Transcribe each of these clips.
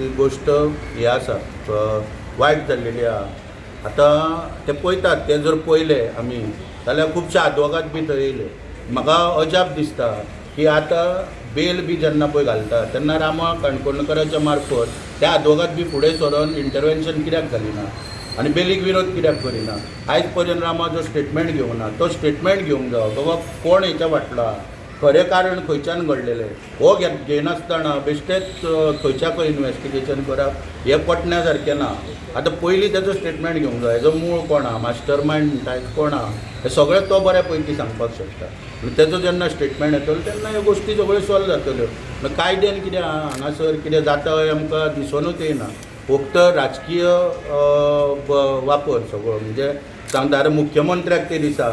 ती गोश्ट हे आसा, वायट जाल्लेली आहा. आतां ते पळयतात, ते जर पळयले आमी जाल्यार खुबशे आदवोगाद बी थंय येयले. म्हाका अजाप दिसता की आतां बेल बी जेन्ना पळय घालता तेन्ना रामा काणकोणकाराच्या मार्फत त्या आदवोगाद बी फुडें सरोन इंटरवेन्शन कित्याक घालिना आनी बेलीक विरोध कित्याक करिना? आयज पर्यंत रामा जो स्टेटमेंट घेवंक ना, तो स्टेटमेंट घेवंक जावो, बाबा कोण हेच्या फाटलो, खरें कारण खंयच्यान घडलेलें. हो घेनासतना बेश्टेच खंयच्या खंय इनवेस्टिगेशन करप हें पटण्या सारकें ना. आतां पयलीं तेजो स्टेटमेंट घेवंक जाय. हेजो मूळ कोण आहा, मास्टर मायंड म्हणटा कोण आहा, हें सगळें तो बऱ्या पैकी सांगपाक शकता. आनी तेजो जेन्ना स्टेटमेंट येतलो तेन्ना ह्यो गोश्टी सगळ्यो सॉल्व जातल्यो. मागीर कायद्यान कितें आहा हांगासर, कितें जाता हें आमकां दिसोनूच येयना. फक्त राजकीय वापर सगळो. म्हणजे सांगता, आरे, मुख्यमंत्र्याक ते दिसा,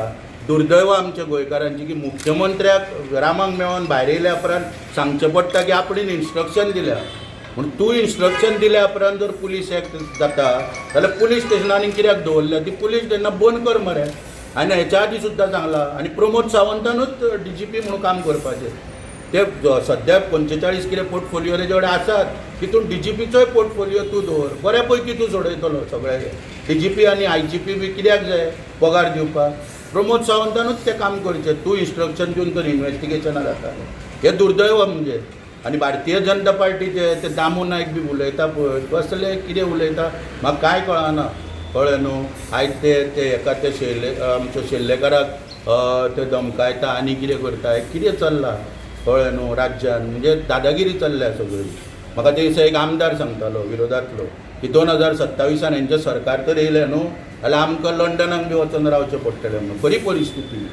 दुर्दैव आमच्या गोंयकारांची की मुख्यमंत्र्याक रामाक मेळोन भायर येयल्या उपरांत सांगचें पडटा की आपणें इन्स्ट्रक्शन दिल्या म्हूण. तूं इन्स्ट्रक्शन दिल्या उपरांत जर पुलीस एक्ट जाता जाल्यार पुलीस स्टेशनांनी कित्याक दवरल्या? ती पुलीस स्टेशनां बंद कर मरे. आनी हेच्या आदीं सुद्दां सांगलां, आनी प्रमोद सावंतानूच डीजीपी म्हणून काम करपाचें. ते सद्या 45 कितें पोर्टफोलियो तेजे कडेन आसात, तितून डीजीपीचोय पोर्टफोलियो तूं दवर, बऱ्या पैकी तूं सोडयतलो सगळें. डीजीपी आनी आयजीपी बी कित्याक जाय पगार दिवपाक? प्रमोद सावंतानूच तें काम करचें. तूं इन्स्ट्रक्शन दिवन तर इन्वेस्टिगेशनां जातालें, हें दुर्दैव म्हणजे. आनी भारतीय जनता पार्टीचे ते दामू नायक बी उलयता पळय, कसले कितें उलयता म्हाका कांय कळना. कळ्ळें न्हू? आयज ते ते हेका ते शेल्ले, आमच्या शेल्लेकाराक ते धमकायता आनी कितें करता. हें कितें चल्लां, कळ्ळें न्हू? राज्यान म्हणजे दादागिरी चल्ल्या सगळी. म्हाका ते दिसा एक आमदार सांगतालो विरोधांतलो की 2027आन हेंचें सरकार तर येयलें न्हू जाल्यार आमकां लंडनाक बी वचोन रावचें पडटलें म्हणून. खरी परिस्थिती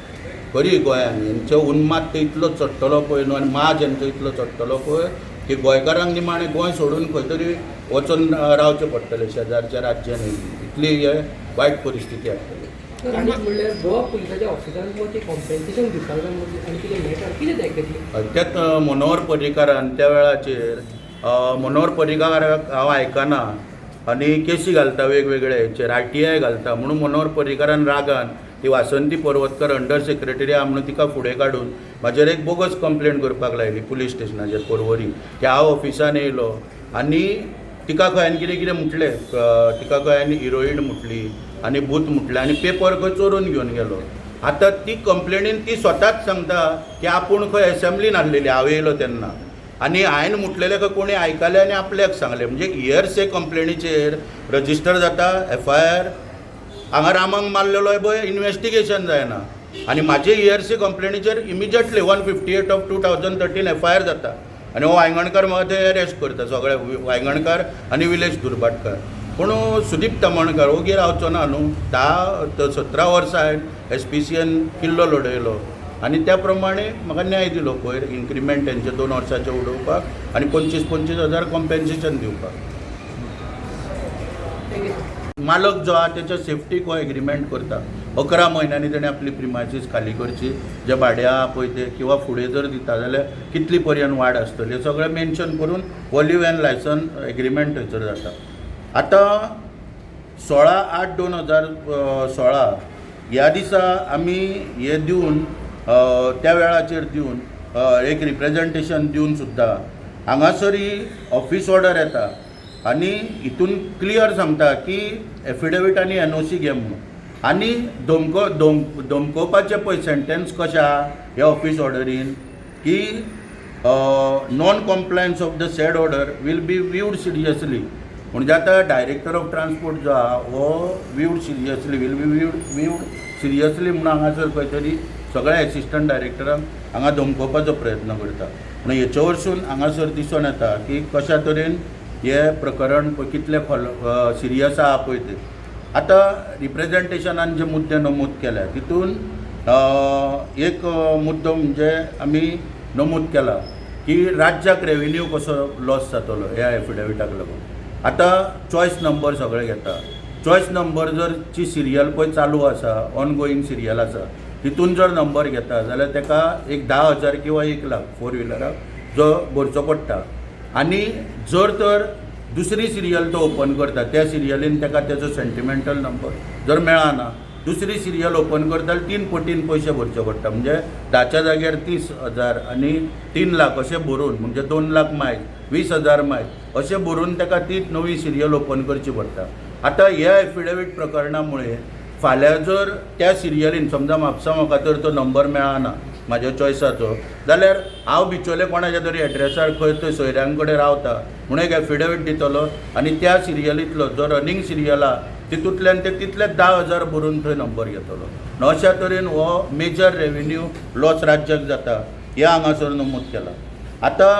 खरी गोंयान. हेंचो उन्माद ते इतलो चडटलो पळय न्हू आनी माज हेंचो इतलो चडटलो पळय की गोंयकारांक निमाणें गोंय सोडून खंय तरी वचोन रावचें पडटलें शेजारच्या राज्यांनी. इतली हे वायट परिस्थिती आसतली. तर आनी म्हणल्यार गोवा पुलिसाच्या ऑफिसरांक ती कॉम्पेन्सेशन दिवपाक जाय आनी कितें मेळटा, कितें जाय एक्झॅक्टली? त्यात मनोहर पर्रीकारान त्या वेळाचेर, मनोहर पर्रीकाराक हांव आयकना आनी केसी घालता वेगवेगळे हेचेर, आरटीआय घालता म्हणून मनोहर पर्रीकारान रागान ती वासंती पर्वतकर अंडर सेक्रेटरी आहा म्हणून तिका फुडें काडून म्हाजेर एक बोगस कंप्लेन करपाक लायली पुलीस स्टेशनाचेर पर्वरी, की हांव ऑफिसान येयलो आनी तिका खंय आनी कितें कितें म्हटलें, तिका खंय आनी हिरोईन म्हटली आनी भूत म्हटलें आनी पेपर खंय चोरून घेवन गेलो. आतां ती कंप्लेनीन ती स्वताच सांगता की आपूण खंय एसेंब्लीन आहलेली हांव येयलो तेन्ना आनी हांवें म्हटलेलें खंय कोणी आयकलें आनी आपल्याक सांगलें. म्हणजे हियरसे कंप्लेनीचेर रजिस्टर जाता एफआयआर. हांगा रामाक मारलेलो पळय, इनवेस्टिगेशन जायना आनी म्हाजे हियरसे कंप्लेनीचेर immediately 158 of 2013 FIR जाता आनी हो वायंगणकार म्हाका ते अरेस्ट करता सगळे, वायंगणकार आनी विलेश दुर्भाटकार. पूण सुदीप तामणकार ओगी रावचो ना न्हू. 10 ते 17 वर्सां हांवें एसपीसीएन किल्लो लडयलो आनी त्या प्रमाणे म्हाका न्याय दिलो पयर, इन्क्रिमेंट तेंचे 2 वर्सांचे उडोवपाक आनी 25-25 हजार कॉम्पेन्सेशन दिवपाक. Thank you. मालक जो आहा तेच्या सेफ्टीक हो एग्रीमेंट करता. 11 म्हयन्यांनी तेणें आपली प्रिमायसीस खाली करची, जे भाडें आहा पळय ते, किंवा फुडें जर दिता जाल्यार कितली पर्यंत वाड आसतली, हें सगळें मेन्शन करून हो लिव्ह अँड लायसन एग्रीमेंट थंयसर जाता. आतां 16/8/2016 ह्या दिसा आमी हे दिवन, त्या वेळाचेर दिवन, एक रिप्रेजेंटेशन दिवन सुद्दां हांगासर ही ऑफिस ऑर्डर येता आनी हितून क्लियर सांगता की एफिडेवीट आनी एनओसी घे म्हणून आनी धमको धमकोवपाचें पळय सेंटेन्स कशें आहा ह्या ऑफिस ऑर्डरीन की non compliance of the said order will be viewed seriously. म्हणजे आतां डायरेक्टर ऑफ ट्रान्सपोर्ट जो आहा हो viewed seriously, will be viewed seriously म्हणून हांगासर खंय तरी सगळ्या एसिस्टंट डायरेक्टरांक हांगा धमकोवपाचो प्रयत्न करता. म्हणून हेचे वरसून हांगासर दिसून येता की कशा तरेन हे प्रकरण पळय कितलें खोल सिरियस आहा पळय तें. आतां रिप्रेजेंटेशनान जे मुद्दे नमूद केल्या तितून एक मुद्दो म्हणजे आमी नमूद केला की राज्याक रेवेन्यू कसो लॉस जातलो ह्या एफिडेविटाक लागून. आतां चॉयस नंबर सगळे घेता. चॉयस नंबर जर ची सिरियल पळय चालू आसा, ऑन गोईंग सिरियल आसा, तितून जर नंबर घेता जाल्यार ताका एक 10,000 किंवा 1 लाख फोर व्हिलराक जो भरचो पडटा. आनी जर तर दुसरी सिरियल तो ओपन करता, त्या सिरियलीन ताका तेजो सेंटिमेंटल नंबर जर मेळना, दुसरी सिरियल ओपन करता जाल्यार तीन पटीन पयशे भरचे पडटा. म्हणजे 10च्या जाग्यार 30,000 आनी 3 लाख अशें भरून, म्हणजे 2 लाख मायज, 20,000 मायज. अशें बरोवन ताका ती नवी सिरियल ओपन करची पडटा. आतां ह्या एफिडेवीट प्रकरणा मुळे फाल्यां जर त्या सिरियलीन समजा म्हापसा म्हाका तर तो नंबर मेळना म्हाज्या चॉयसाचो, जाल्यार हांव बिचोले कोणाच्या तरी एड्रेसार खंय थंय सोयऱ्यां कडेन रावता म्हणून एक एफिडेवीट दितलो आनी त्या सिरियलींतलो जो रनींग सिरियल आहा तितूंतल्यान ते तितले 10,000 भरून थंय नंबर घेतलो. अशा तरेन हो मेजर रेवेन्यू लॉस राज्याक जाता हें हांगासर नमूद केलां. आतां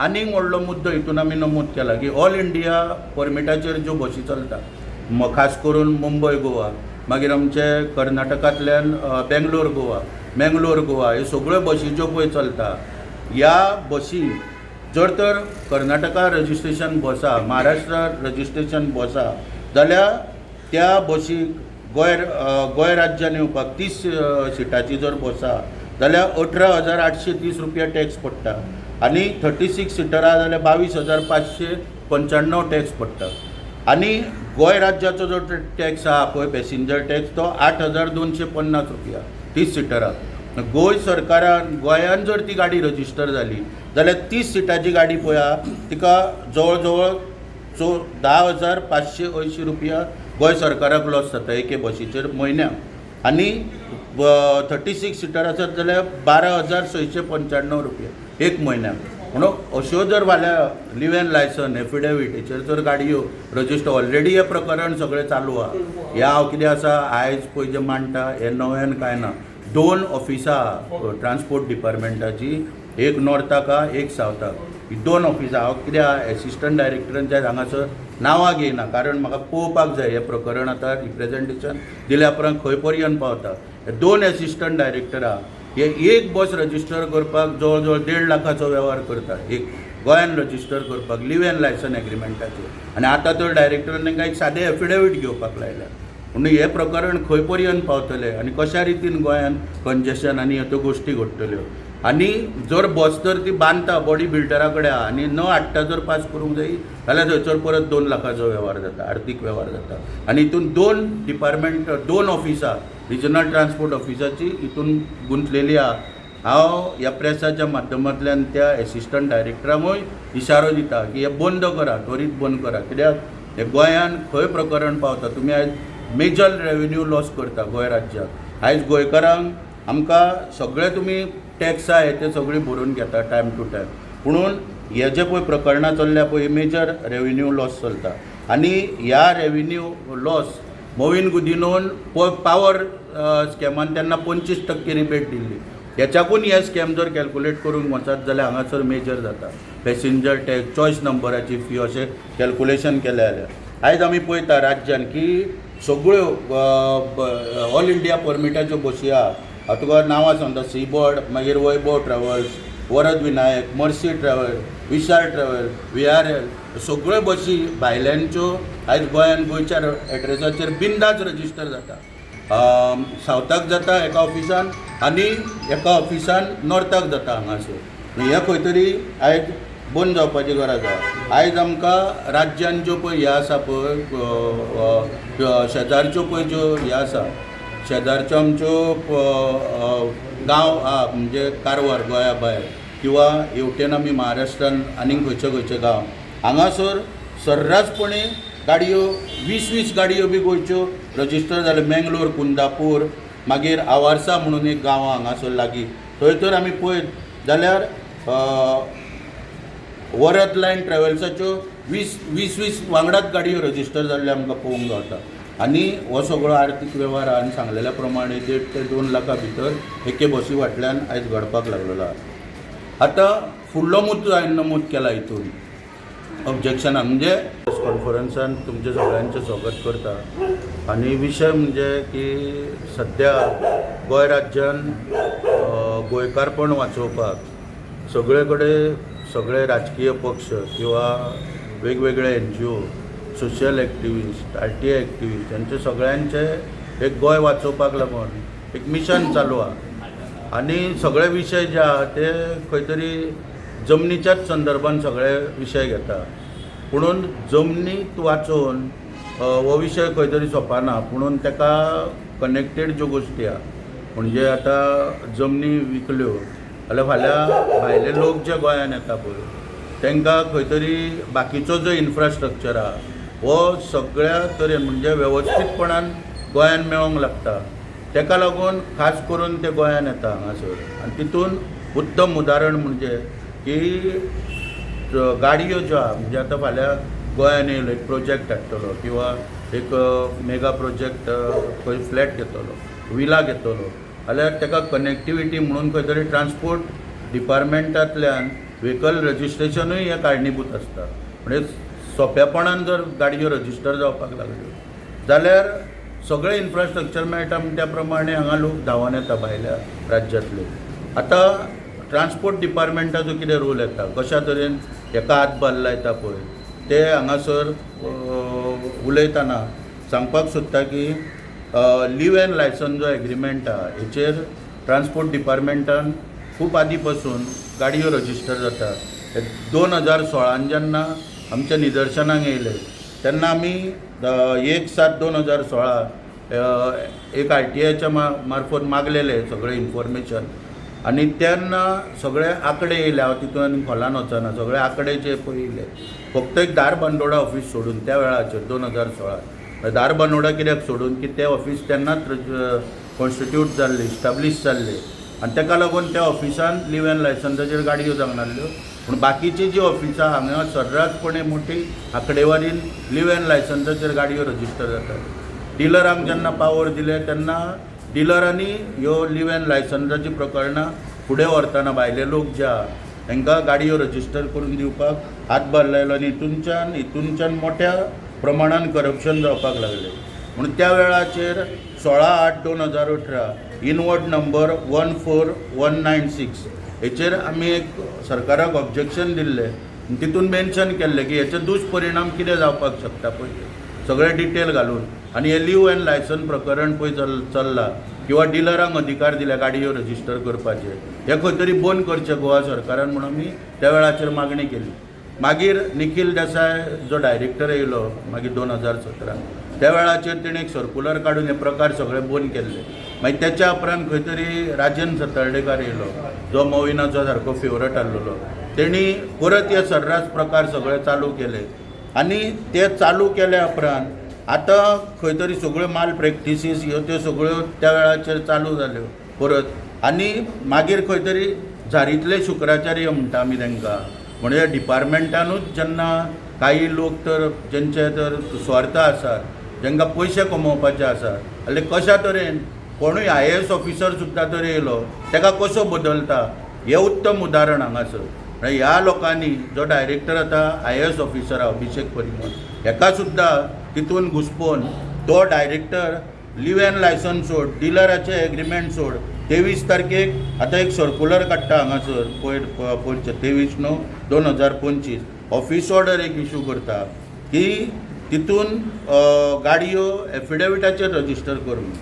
आनीक व्हडलो मुद्दो हितून आमी नमूद केला की ऑल इंडिया परमिटाचेर ज्यो बशी चलता, खास करून मुंबय गोवा, मागीर आमचे कर्नाटकांतल्यान बेंगलोर गोवा, मेंगलोर गोवा, ह्यो सगळ्यो बशी ज्यो पळय चलता, ह्या बशी जर तर कर्नाटका रजिस्ट्रेशन बस आहा, महाराष्ट्रा रजिस्ट्रेशन बस आहा, जाल्यार त्या बशीक गोंय गोंय राज्यान येवपाक 30 सिटाची जर बस आहा जाल्यार 18,830 रुपया टॅक्स पडटा आनी 36 सिटर आहा जाल्यार 22,595 टॅक्स पडटा. आनी गोंय राज्याचो जो टॅक्स आहा पळय पॅसेंजर टॅक्स तो 8,250 रुपया 30 सिटराक. गोंय सरकारान गोंयान जर ती गाडी रजिस्टर जाली जाल्यार 30 सिटाची गाडी पळया तिका जवळ जवळ 10,580 रुपया गोंय सरकाराक लॉस जाता एके बशीचेर म्हयन्याक. आनी 36 सिटर आसत जाल्यार 12,695 रुपया एक म्हयन्याक. म्हणून अश्यो जर फाल्यां लिव एन लायसन एफिडेवीट हेचेर जर गाडयो रजिस्टर, ऑलरेडी हें प्रकरण सगळें चालू आहा. हें हांव कितें आसा आयज पळय जें मांडटा हें नव्यान कांय ना. 2 ऑफिसां ट्रान्सपोर्ट डिपार्टमेंटाची, एक नॉर्थाक आहा एक सावथाक, ही 2 ऑफिसां. हांव कितें आहा एसिस्टंट डायरेक्टरांच्या हांगासर नांवां घेयना कारण म्हाका पळोवपाक जाय हें प्रकरण आतां रिप्रेजेंटेशन दिल्या उपरांत खंय पर्यंत पावता. हे 2 एसिस्टंट डायरेक्टर आहा, हे एक बस रजिस्टर करपाक जवळ जवळ 1.5 लाखाचो वेव्हार करता, एक गोंयान रजिस्टर करपाक लिव एन लायसन एग्रीमेंटाचेर. आनी आतां तर डायरेक्टरान तांकां एक सादें एफिडेवीट घेवपाक लायल्या. म्हणून हें प्रकरण खंय पर्यंत पावतलें आनी कशा रितीन गोंयान कंजेशन आनी ह्यो गोश्टी घडटल्यो. आनी जर बस तर ती बांदता बॉडी बिल्डरा कडेन आहा आनी न हाडटा जर पास करूंक जाय जाल्यार थंयसर परत 2 लाखाचो वेव्हार जाता, आर्थीक वेव्हार जाता. आनी हितून 2 डिपार्टमेंट, 2 ऑफिसां रिजनल ट्रान्सपोर्ट ऑफिसाची हितून गुंतलेली आहा. हांव ह्या प्रेसाच्या माध्यमांतल्यान त्या एसिस्टंट डायरेक्टरांकूय इशारो दिता की हें बंद करा, त्वरीत बंद करा. कित्याक हें गोंयान खंय प्रकरण पावता, तुमी आयज मेजर रेवेन्यू लॉस करता गोंय राज्याक. आयज गोंयकारांक आमकां सगळे तुमी टॅक्स आहा ते सगळी भरून घेता टायम टू टायम, पुणून हे जे पळय प्रकरणां चल्ल्या पळय मेजर रेवेन्यू लॉस चलता. आनी ह्या रेवेन्यू लॉस मोविन गुदिनोन पावर स्कॅमान तेन्ना 25% रिबेट दिल्ली, हेच्याकून हे स्कॅम जर कॅल्कुलेट करूंक वचत जाल्यार हांगासर मेजर जाता. पॅसेंजर टॅक्स, चॉयस नंबराची फी अशें कॅल्कुलेशन केलें जाल्यार आयज आमी पळयता राज्यान की सगळ्यो ऑल इंडिया परमिटाच्यो बशी आहा. हांव तुका नांवां सांगता, सीबर्ड, मागीर Vaibhav travels, Varad Vinayak, Mercy travel, Vishal travel, VRL, सगळ्यो बशी भायल्यांच्यो आयज गोंयान गोंयच्या एड्रेसाचेर बिंदास रजिस्टर जाता. सावथाक जाता एका ऑफिसान आनी एका ऑफिसान नॉर्थाक जाता हांगासर. हें खंय तरी आयज बंद जावपाची गरज आहा. आयज आमकां राज्यान ज्यो पळय हें आसा पळय शेजारच्यो पळय ज्यो हें आसा, शेजारच्यो आमच्यो गांव आहा म्हणजे कारवार गोंया भायर किंवा हेवटेन आमी महाराष्ट्रान आनीक खंयचे खंयचे गांव, हांगासर सर्रासपणे गाडयो 20-20 गाडयो बी गोंयच्यो रजिस्टर जाल्यो. मेंगलोर, कुंदापूर, मागीर आवारसा म्हणून एक गांव आहा हांगासर लागीं, थंय तर आमी पळयत जाल्यार वरद लायन ट्रॅवल्साच्यो 20-20 वांगडाच गाडयो रजिस्टर जाल्ल्यो आमकां पळोवंक गावता. आनी हो सगळो आर्थीक वेव्हार आहा आनी सांगलेल्या प्रमाणे 1.5 ते 2 लाखां भितर एके बसी फाटल्यान आयज घडपाक लागलेलो आहा. आतां फुडलो मुद्दो हांवें नमूद केला हितून ऑब्जेक्शनान, म्हणजे प्रेस कॉन्फरन्सान तुमचें सगळ्यांचें स्वागत करता. आनी विशय म्हणजे की सद्या गोंय राज्यान गोंयकारपण वाचोवपाक सगळे कडेन सगळे राजकीय पक्ष किंवा वेगवेगळे NGO, social activist, RTI activist हांचे सगळ्यांचे एक गोंय वाचोवपाक लागून एक मिशन चालू आहा. आनी सगळे विशय जे आहा ते खंय तरी जमनीच्याच संदर्भान सगळे विशय घेता, पुणून जमनीत वाचोवन हो विशय खंय तरी सोंपना. पुणून ताका कनेक्टेड ज्यो गोश्टी आहा, म्हणजे आतां जमनी विकल्यो जाल्यार फाल्यां भायले लोक जे गोंयान येता पळय तांकां खंय तरी बाकीचो जो इन्फ्रास्ट्रक्चर आहा हो सगळ्या तरेन म्हणजे वेवस्थीतपणान गोंयान मेळोंक लागता. ताका लागून खास करून ते गोंयान येता हांगासर. आनी तितून उत्तम उदाहरण म्हणजे की गाडयो ज्यो आहा, म्हणजे आतां फाल्यां गोंयान येयलो एक प्रोजेक्ट हाडटलो किंवा एक मेगा प्रोजेक्ट खंय फ्लॅट घेतलो, विला घेतलो जाल्यार ताका कनेक्टिविटी म्हणून खंय तरी ट्रान्सपोर्ट डिपार्टमेंटांतल्यान व्हेकल रजिस्ट्रेशनूय हें कारणीभूत आसता. म्हणजे सोंपेपणान जर गाडयो रजिस्टर जावपाक लागल्यो जाल्यार सगळें इन्फ्रास्ट्रक्चर मेळटा म्हण त्या प्रमाणे हांगा लोक धांवन येता भायल्या राज्यांतले. आतां ट्रान्सपोर्ट डिपार्टमेंटाचो कितें रोल येता, कशा तरेन हेका हातभार लायता पळय ते हांगासर उलयतना सांगपाक सोदता की लीव एन्ड लायसन्स जो एग्रीमेंट आहा हेचेर ट्रान्सपोर्ट डिपार्टमेंटान खूब आदीं पासून गाडयो रजिस्टर जाता. 2016 जेन्ना आमच्या निदर्शनाक येयलें तेन्ना आमी 1/7/2016 एक आरटीआयच्या मार्फत मागलेलें सगळें इन्फॉर्मेशन आनी तेन्ना सगळे आंकडे येयले. हांव तितून आनी खोलान वचना, सगळे आंकडे जे पळय येयले फक्त एक धारबांदोडा ऑफीस सोडून त्या वेळाचेर 2016 धारबांदोडा कित्याक सोडून की तें ऑफीस तेन्नाच कॉन्स्टिट्यूट जाल्लें, इस्टाब्लीश जाल्लें आनी ताका लागून त्या ऑफिसान लीव एन्ड लायसन्साचेर गाडयो जावंक नासल्यो. पूण बाकीची जी ऑफिसां हांगा सर्रासपणे मोठी आंकडेवारीन लीव एन्ड लायसन्साचेर गाडयो रजिस्टर जातात. डिलरांक जेन्ना पावर दिले तेन्ना डिलरांनी ह्यो लीव एन्ड लायसन्साची प्रकरणां फुडें व्हरतना भायले लोक जे आहा तांकां गाडयो रजिस्टर करून दिवपाक हातभार लायलो आनी हितूनच्यान मोठ्या प्रमाणान करप्शन जावपाक लागलें. म्हणून त्या वेळाचेर 16/8/2018 इनवर्ड नंबर 14196 हेचेर आमी एक सरकाराक ऑब्जेक्शन दिल्लें. तितून मेन्शन केल्लें की हेचे दुश्परिणाम कितें जावपाक शकता पळय सगळें डिटेल घालून. आनी हे लीव एन्ड लायसन्स प्रकरण पळय चल्लां किंवा डिलरांक अधिकार दिल्या गाडयो रजिस्टर करपाचे, हें खंय तरी बंद करचें गोवा सरकारान म्हूण आमी त्या वेळाचेर मागणी केली. मागीर निखील देसाय जो डायरेक्टर येयलो मागीर 2017 त्या वेळाचेर तेणें एक सर्कुलर काडून हे प्रकार सगळे बंद केल्ले. मागीर तेच्या उपरांत खंय तरी राजन सतर्डेकार येयलो जो मोविनाचो सारको फेवरेट आहलोलो, तेणी परत हे सर्रास प्रकार सगळे चालू केले. आनी ते चालू केल्या उपरांत आतां खंय तरी सगळ्यो माल प्रॅक्टिसीस ह्यो त्यो सगळ्यो त्या वेळाचेर चालू जाल्यो परत. आनी मागीर खंय तरी झारीतले शुक्राचार्य म्हणटा आमी तांकां, म्हणजे डिपार्टमेंटानूच जेन्ना काही लोक तर जेंचे तर स्वार्थ आसात, जांकां पयशे कमोवपाचे आसात जाल्यार कशा तरेन कोणूय आयएएस ऑफिसर सुद्दां तर येयलो ताका कसो बदलता हें उत्तम उदाहरण हांगासर. म्हळ्यार ह्या लोकांनी जो डायरेक्टर आतां आयएएस ऑफिसर आहा अभिषेक परिमल हेका सुद्दां तितून घुसपोवन तो डायरेक्टर लीव एन्ड लायसन्स सोड, डिलराचे एग्रीमेंट सोड, 23 तारखेक आतां एक सर्कुलर काडटा हांगासर पयर पयरचे 23/9/2025 ऑफिस ऑर्डर एक इशू करता की तितून गाडयो एफिडेविटाचेर रजिस्टर कर म्हूण.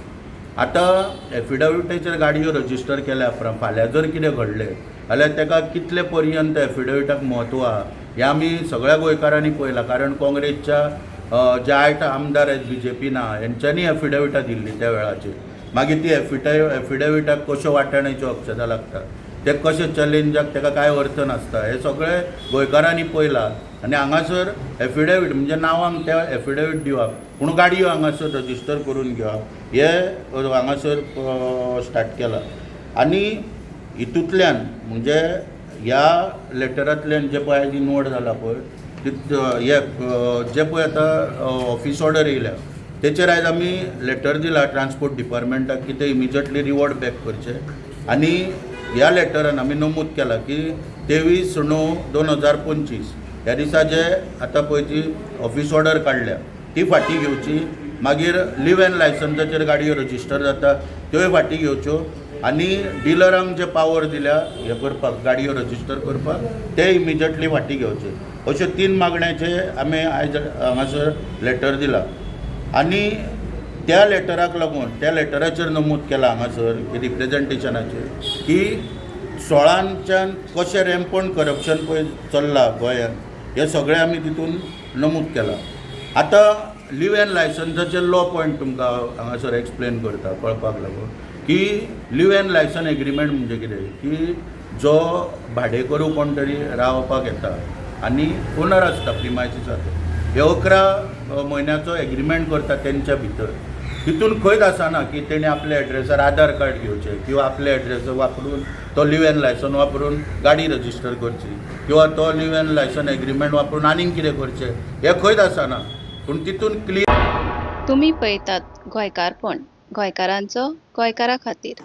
आतां एफिडेविटाचेर गाडयो रजिस्टर केल्या उपरांत फाल्यां जर कितें घडलें जाल्यार ताका कितले पर्यंत एफिडेविटाक म्हत्व आहा हें आमी सगळ्या गोंयकारांनी पळयलां. कारण काँग्रेसच्या जे 8 आमदार आहेत बीजेपी ना हेंच्यांनी एफिडेविटां दिल्लीं त्या वेळाचेर. मागीर ती एफिडेविटाक कश्यो वांटण्याच्यो अक्षता लागता, ते कशे चॅलेंजाक ताका कांय अर्थ नासता हें सगळें गोंयकारांनी पळयलां. आनी हांगासर एफिडेवीट म्हणजे नांवांक ते एफिडेवीट दिवप पूण गाडयो हांगासर रजिस्टर करून घेवप हें हांगासर स्टार्ट केलां. आनी हितूंतल्यान म्हणजे ह्या लेटरांतल्यान जे पळय आयज इनवर्ड जाला पळय हे जे पळय आतां ऑफिस ऑर्डर येयल्या तेचेर आयज आमी लेटर दिला ट्रान्सपोर्ट डिपार्टमेंटाक की ते इमिजिएटली रिवर्ट बॅक करचे. आनी ह्या लेटरान आमी नमूद केलां की 23/9/2025 ह्या दिसा जे आतां पळय ती ऑफिस ऑर्डर काडल्या ती फाटीं घेवची, मागीर लीव एन्ड लायसन्साचेर गाडयो रजिस्टर जाता त्योय फाटीं घेवच्यो आनी डिलरांक जे पावर दिल्या हे करपाक गाडयो रजिस्टर करपाक ते इमिजिएटली फाटीं घेवचे. अश्यो 3 मागण्याचे आमी आयज हांगासर लेटर दिला. आनी त्या लेटराक लागून त्या लेटराचेर नमूद केलां हांगासर की रिप्रेजेंटेशनाचेर की 16च्यान कशें रॅम्पंट करप्शन पळय चल्लां गोंयांत हें सगळें आमी तितून नमूद केलां. आतां लीव एन्ड लायसन्साचेर लॉ पॉयंट तुमकां हांगासर एक्सप्लेन करता कळपाक लागून की लीव एन्ड लायसन एग्रीमेंट म्हणजे कितें की जो भाडेकरू कोण तरी रावपाक येता आनी ओनर आसता प्रिमायसीसाचो. हे 11 म्हयन्याचो एग्रीमेंट करता तेंच्या भितर. तितून खंयच आसना की तेणी आपल्या एड्रेसार आधार कार्ड घेवचें किंवा आपल्या एड्रेस वापरून तो लिव एन लायसन वापरून गाडी रजिस्टर करची किंवा तो लिव एन लायसन एग्रीमेंट वापरून आनीक कितें करचें, हें खंयच आसना. पूण तितून क्लियर तुमी पळयतात गोंयकारपण, गोंयकारांचो गोंयकारा खातीर.